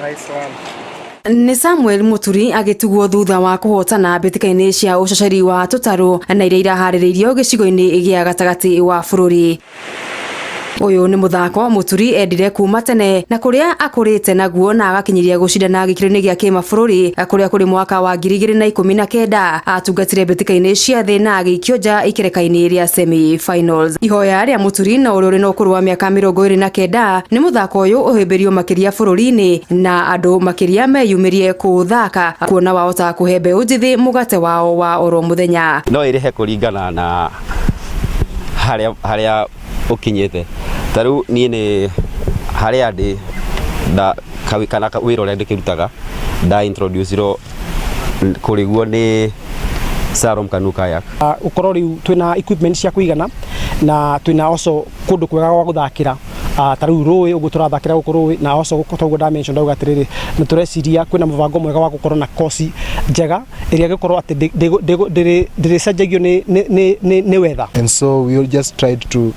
Nice one. Nĩ Samuel Mũturi agĩtugwo thutha wa kũhotana mbĩtĩka-inĩ cia ũcacari wa tũtarũ na iria iraharĩrĩirio gĩcigo-inĩ gĩa gatagatĩ wa bũrũri. Ũyũ nĩ mũthako Mũturi endire kuma tene na kũrĩa akũrĩte naguo na agakinyĩria gũcindana gĩkĩro-inĩ gĩa kĩmabũrũri kũrĩa kũrĩ mwaka wa 2019 atungatire mbĩtĩka-inĩ cia thĩ na agĩikio nja ikereka-inĩ rĩa semi finals. Ihoya rĩa Mũturi na ũrĩa ũrĩ na ũkũrũ wa mĩaka 29 nĩ mũthako ũyũ ũhĩmbĩrio makĩria bũrũri-inĩ na andũ makĩria meyumĩrie kũũthaka kuona wahota kũhe mbeũ njĩthĩ mũgate wao wa oro mũthenya. No ĩrĩhe kũringana na harĩa harĩa ũkinyĩte. Ta rĩu niĩ nĩ harĩa ndĩ nda kana wĩra ũrĩa ndĩkĩrutaga nda introduce irwo kũrĩ guo nĩ Salom Canoe Kayak. Gũkorwo rĩu twĩna equipment cia kũigana na twĩna also kũndũ kwega gwa gũthakĩra, ta rĩu rũĩ ũguo tũrathakĩra gũkũ rũĩ, na also toguo nda mention ndauga atĩrĩrĩ, nĩ tũreciria kwĩna mũbango mwega wa gũkorwo na koci njega ĩrĩa ĩgũkorwo atĩ ndĩrĩcenjagio nĩ weather. And so we just tried to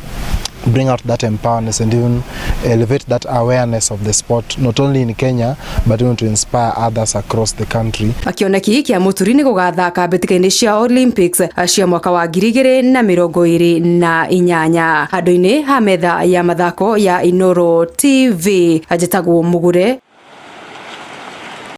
bring out that empowerment and even elevate that awareness of the sport, not only in Kenya but even to inspire others across the country. Kĩoneki kĩa Mũturi nĩ gũgathaka mbĩtĩka-inĩ cia Olympics cia mwaka wa 2028. Handũ-inĩ ha metha ya mathako ya Inoro TV, njĩtagwo Mũgure.